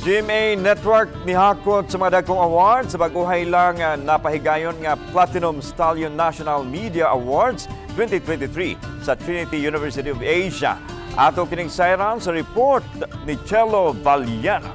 GMA Network nihakot sa mga dagkong award sa baguhay lang napahigayon nga Platinum Stallion National Media Awards 2023 sa Trinity University of Asia. Ato kining sayran sa report ni Cello Valiana.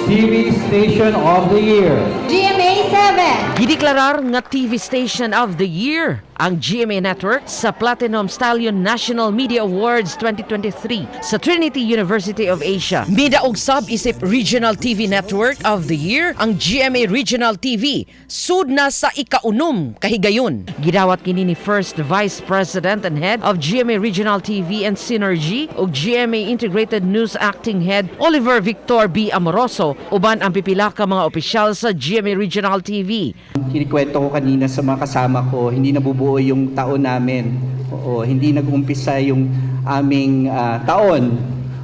TV Station of the Year. GMA 7. Gideklarar nga TV Station of the Year ang GMA Network sa Platinum Stallion National Media Awards 2023 sa Trinity University of Asia. Midaog sab isip Regional TV Network of the Year ang GMA Regional TV, sud na sa ikaunom kahigayon. Gidawat kini ni First Vice President and Head of GMA Regional TV and Synergy ug GMA Integrated News Acting Head Oliver Victor B. Amoroso uban ang pipila ka mga opisyal sa GMA Regional TV. Kinikwento ko kanina sa mga kasama ko, hindi nabubuo yung taon namin. Oo, hindi nag-umpisa yung aming taon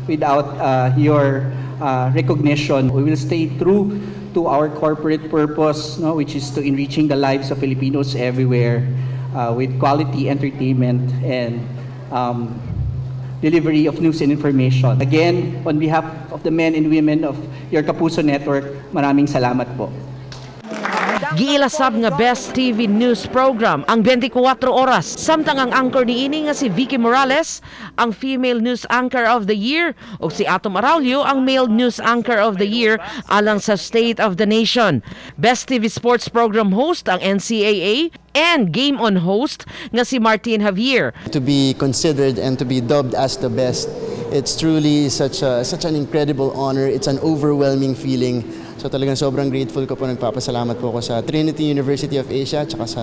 without your recognition. We will stay true to our corporate purpose, no, which is to enriching the lives of Filipinos everywhere with quality entertainment and delivery of news and information. Again, on behalf of the men and women of your Kapuso Network, maraming salamat po. Giila sab nga Best TV News Program ang 24 Oras. Samtang ang anchor niini nga si Vicky Morales ang Female News Anchor of the Year ug si Atom Araullo ang Male News Anchor of the Year alang sa State of the Nation. Best TV Sports Program Host ang NCAA and Game On host nga si Martin Javier. To be considered and to be dubbed as the best, it's truly such an incredible honor. It's an overwhelming feeling. So talagang sobrang grateful ko po. Nagpapasalamat po ako sa Trinity University of Asia at saka sa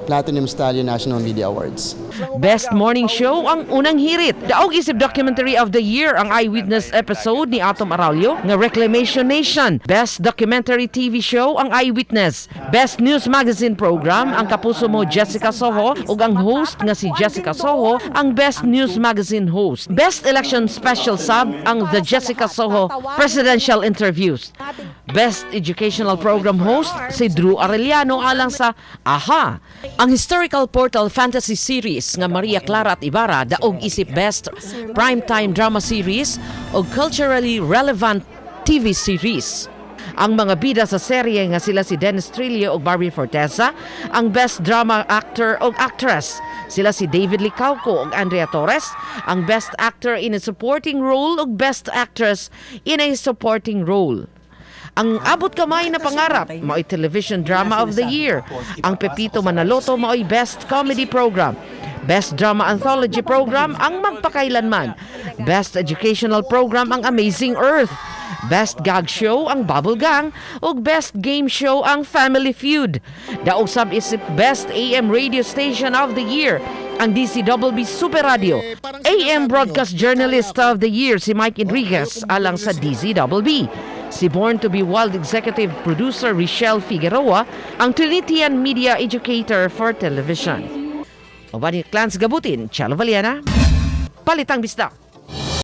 Platinum Stallion National Media Awards. Best Morning Show ang Unang Hirit. Daog isip Documentary of the Year ang Eyewitness episode ni Atom Araullo nga Reclamation Nation. Best Documentary TV Show ang Eyewitness. Best News Magazine Program ang Kapuso Mo Jessica Soho ug ang host nga si Jessica Soho ang Best News Magazine Host. Best Election Special sab ang The Jessica Soho Presidential Interviews. Best Educational Program Host si Drew Arellano alang sa AHA. Ang historical portal fantasy series nga Maria Clara at Ibarra daog isip Best Primetime Drama Series o Culturally Relevant TV Series. Ang mga bida sa serye nga sila si Dennis Trillo ug Barbie Forteza, ang Best Drama Actor ug Actress. Sila si David Licauco ug Andrea Torres, ang Best Actor in a Supporting Role ug Best Actress in a Supporting Role. Ang Abot Kamay na Pangarap mao'y Television Drama of the Year. Ang Pepito Manaloto mao'y Best Comedy Program. Best Drama Anthology Program ang Magpakailanman. Best Educational Program ang Amazing Earth. Best Gag Show ang Bubble Gang ug Best Game Show ang Family Feud. Daog sab isip Best AM Radio Station of the Year ang DZBB Super Radio. AM Broadcast Journalist of the Year si Mike Enriquez alang sa DZBB. Si Born to be Wild Executive Producer Richelle Figueroa ang Trinitian Media Educator for Television. Uban ni Clans Gabutin, Chalo Valiana, Palitang Bisdak.